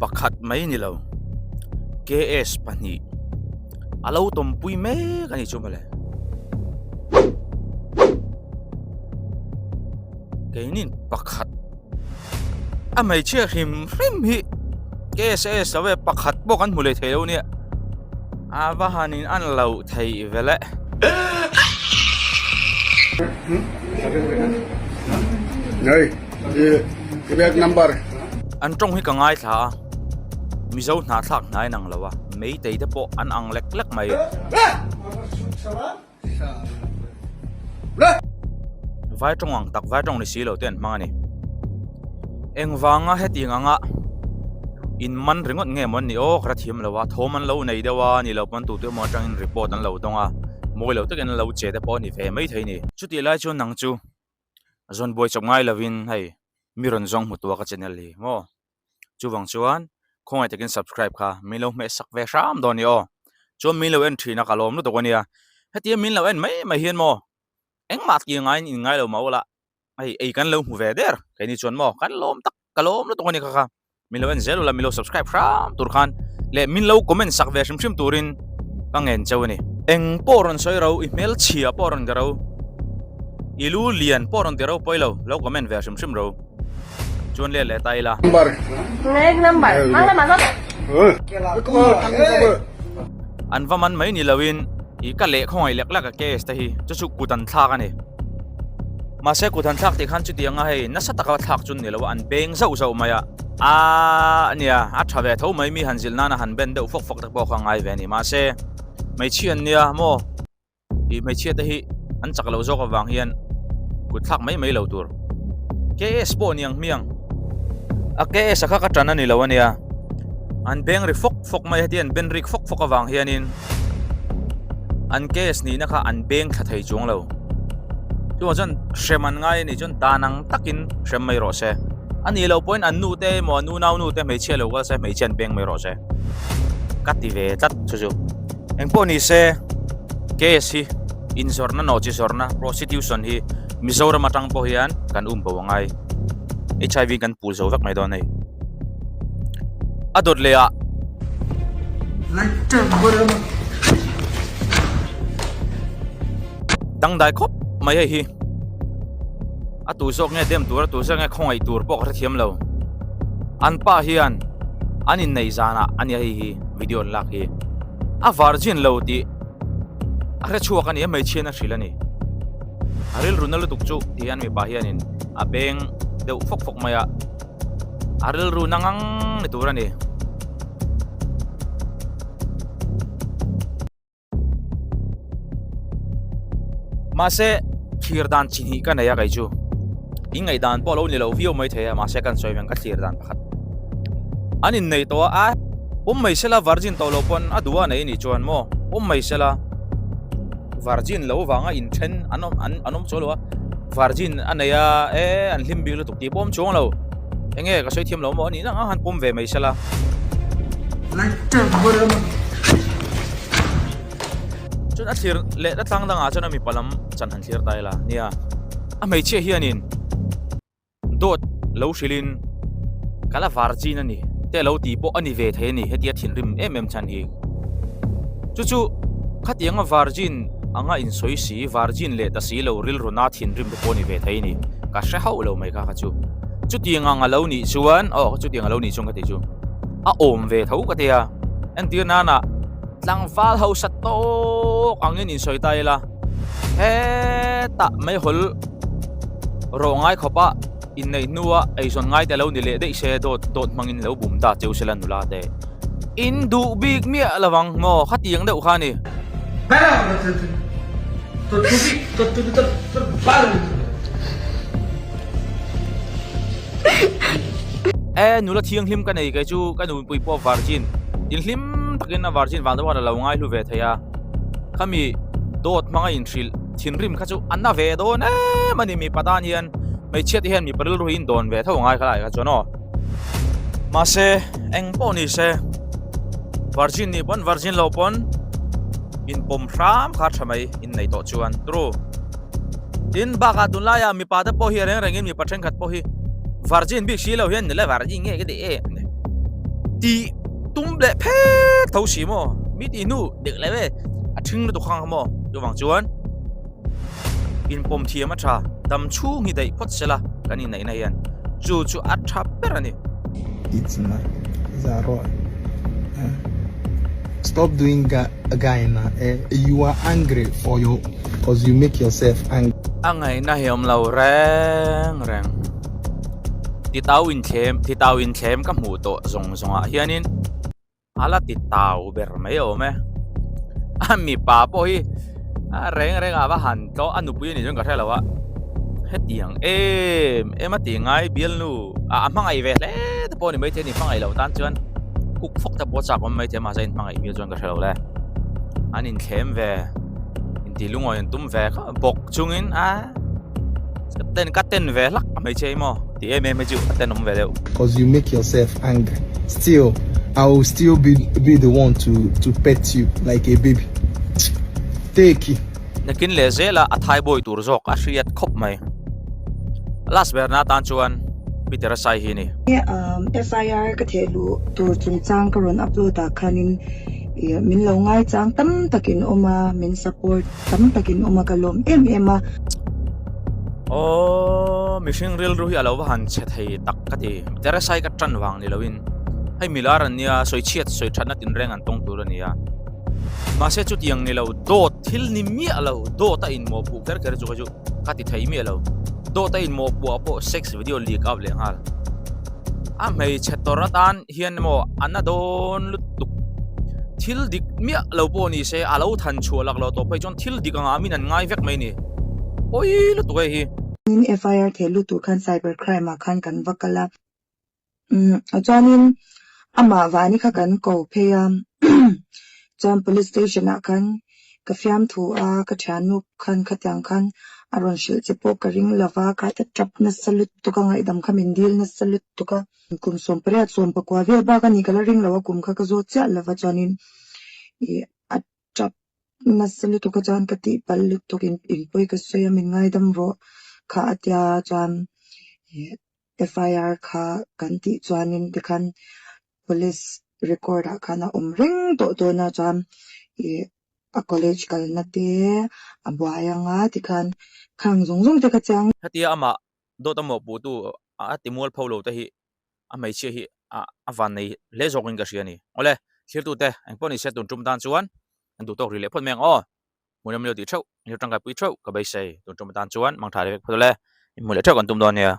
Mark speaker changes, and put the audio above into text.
Speaker 1: Pakhat mai ni lo KS pahnih a lo tawmpui mek a ni chu mawle. Keinin pakhat a hmeichhia hrim hrim hi KSS lo e pakhat pawh kan hmu leh thei lo nia a va han in an loh theih vel e. An tawng hi ka ngaithla a, Mizo hnahthlak hnai an ang lo a, Meitei te pawh an ang lek lek mai. Vai tawng ang tak vai tawng ni si lo te an hmang a ni. Engvanga hetiang anga in man ringawt nge maw an nih aw ka hrethiam lo a, thawm an lo nei deuh a ni lo pawn tute emaw atangin report an lo dawng a, mawi lo takin an lo che te pawh a ni ve maithei a ni. Chutih lai chuan nang chu zawn buai chawp ngai lovin hei mi rawn zawng hmu tua ka channel hi maw. Chuvang chuan khawngaih takin subscribe kha min lo hmeh sak ve hram dawn ni aw. Chuan min lo en thin a ka lawm lutuk ania. Hetia min lo en mai mai hian maw engmah tih ngaiin in ngai lo mah ula hei ei kan lo hmu ve der keini chuan maw kan lawm tak ka lawm lutuk ania kha kha. Min lo en zel ula min lo subscribe hram tur khan leh min lo comment sak ve hrim hrim turin ka ngen cheu ani. Eng pawh rawn sawi ro i hmelchhia pawh rawn ti ro i lu lian pawh rawn ti ro pawi lo lo comment ve hrim hrim ro. Chuan let leh ta ila. An va man mai ni loin ih ka leh khawngaih lek lek a case te hi chu chu kut an thlak a ni. Mahse kut an thlak tih khan chutiang a hei nasa taka thlak chu ni lo a an beng zauh zauh mai a. Aa nia a tha ve tho mai mi han zilh nana han ben deuh fawk fawk te pawh kha a ngai ve a ni. Mahse hmeichhia an nia maw. Ih hmeichhia te hi an chak loh zawk avang hian kut thlak mai mai lo tur. KS pawh ni ang hmiang. A KS a kha ka tan a ni lo ania. An beng ri fawk fawk mai heti an ben rik fawk fawk avang hianin an KS nihna kha an beng thla thei chuang lo. Chuvang chuan hrem an ngai a nih chuan dan ang takin hrem mai rawh se. A nih loh pawhin an nu te emaw an unau nu te hmeichhia lo kal se hmeichhia an beng mai rawh se. Ka ti ve tlat chu chu. Engpawh ni se case hi inzawrhna nawh chi zawrhna prostitution hi Mizoram atang pawh hian kan um bo angai HIV kan pul zo vek mai dawn hei a dawt leh ah dangdai khawp mai hei hi a tu zawk nge dem tur a tu zawk nge khawngaih tur pawh ka hrethiam lo an pa hian an inneih zanah a nia hei hi video an lak hi a virgin lo tih a hre chhuak a ni a hmeichhia in a hrilh a ni a rilru na lutuk chu ti hian mipa hianin a beng deuh fawk fawk mai a a rilru na ngang ni tur a ni. Mahse thlir dan chi hnih ka nei a kei chu in ngaihdan pawh lo ni lo viau mai thei a mahse kan sawi veng ka thlir dan pakhat an inneih tawh a a pawm mai sela virgin tawh lo pawn a duh a nei anih chuan maw pawm mai sela virgin lo vanga inthen an awm an an awm chuang lo a virgin a nei a e an hlim bik lutuk tih pawh awm chuang lo eng nge ka sawi thiam lo maw anih na han pawm ve mai sela. Chuan a thlir leh la tlang dangah chuan a mipa lam chan han thlir ta ila nia. A hmeichhia hianin dawt lo hrilhin ka la virgin a ni te lo tih pawh a ni ve thei a ni hetia thinrim em em chhan hi. Chu chu khatianga virgin anga insawi si virgin leh ta si lo rilru na thinrim te pawh a ni ve thei a ni. Ka hre hauh lo mai kha kha chu. Chutiang ang a lo nih chuan aw chutiang a lo nih chuan ka tih chu a awm ve tho ka tia. Entir nana tlangval hausa tawk angin insawi ta ila hetah meihawl rawh ngai khawpa inneih hnua eizawn ngai te lo ni leh daih se dawt dawt hmangin lo bum ta cheu sela nula te in duh bik miah lo ang maw khatiang deuh kha a ni. E nula thianghlim ka nei kei chu ka nunpui pawh virgin inhlim takin a virgin vang deuh khan a lo ngai hlu ve thei a khami dawt hmanga inhrilh thinrim kha chu a na ve dawn em a ni mipa tan hian hmeichhia te hian mipa rilru hi in dawn ve tho a ngai kha lai kha chuan aw mahse eng pawh ni se virgin nih pawn virgin lo pawn inpawm hram kha tha mai innei tawh chuan turu. Tin, bakah tunlaia mipa te pawh hi reng rengin mipa thenkhat pawh hi virgin bik si lo hian nila virgin nge ka ti e tih tum leh phet tho si maw? Mi tih hnu dek leh ve a thing lutuk khang kha maw? Chuvang chuan inpawm thiam a tha, dam chhung hi daih phawt sela kan inneihna hian chu chu a tha ber a ni.
Speaker 2: It's not Zaroy. Eh? Stop doing guy na. Eh? You are angry for your cause you make yourself angry.
Speaker 1: A ngaihna hi awm lo reng reng. Titau inthlem, titau inthlem ka hmuh tawh zawng zawngah hianin a la titau ber mai awm e. A mipa pawh hi a reng reng ah va han tlawh a nupui a nih chuan ka hre lo a. Hetiang em em a tih ngai bialnu a hmangaih ve hle te pawh a ni maithei a ni hmangaih loh tan chuan kuk fawk te pawh a chak awm maithei a mahse inhmangaih bial chuan ka hre lo le. An inthlem ve intih lungawi an tum ve kha bawk chungin a ka ten ka ten ve hlak a hmeichhia hi maw tih em em hi chu a tenawm ve deuh.
Speaker 2: Cause you make yourself angry still I will still be be the one to to pet you like a baby take it.
Speaker 1: Nakin leh zela a thaibawi tur zawk a hriat khawp mai. Last berna atan chuan Peter a sai hi a ni.
Speaker 3: FIR ka theh luh tur chungchang ka rawn upload ah khanin min lo ngaichang tam takin awm a, min support tam takin awm a, ka lawm em em a.
Speaker 1: Aww mihring rilru hi a lo va han chhe thei tak ka ti. Teresa hi ka tan vang ni loin hei milar an nia sawi chhiat sawi thatna tinreng an tawng tur a nia. Mahse chutiang ni lo dawt thil ni miah lo dawt a inmawhpuh kher kher chu ka chu ka ti thei miah lo. Dawt a inmawhpuh ah pawh sex video leak up leh nghal. A hmeichhe tawrh atan hian emaw a na dawn lutuk. Thil dik miah lo pawh ni se a lo than chhuah lak lo tawh phei chuan thil dik angah min an ngai vek mai ni. Pawi lutuk hei hi.
Speaker 3: FIR theh lut tur khan cyber crime ah khan kan va kal a. Umm chuanin amah vani kha kan ko phei a chuan police station ah khan ka fiamthu a ka thiannu khan khatiang khan a rawn hrilh che pawh ka ring lo va kha ta tap nasa lutuk a ngaihdam kha min dil nasa lutuk a kum 18 19 vel bak a ni ka la ring lo a kum kha ka zawt chiah lo va chuanin ih a tap nasa lutuk a chuan ka tihpalh lutuk in inpawi ka sawi a min ngaidam rawh kha a tia chuan ih. FIR kha kan tih chuanin tikhan police record ah khan a awm reng tawh dawn a chuan ih a college kalna te a buai anga tikhan khang zawng zawng te kha chiang.
Speaker 1: Hetia amah dawt a mawhpuhtu a ti mualpho lo te hi a hmeichhia hi a van nei hle zawkin ka hria a ni. Awle, thlirtute engpawh ni se tun tum tan chuan an duh tawk rih leh phawt mai ang aw. Hmuhnawm lio tih theuh, in lo tangkaipui theuh ka beisei. Tun tum atan chuan mangtha leh vek phawt awle, inhmuh leh theuh kan tum dawn nia.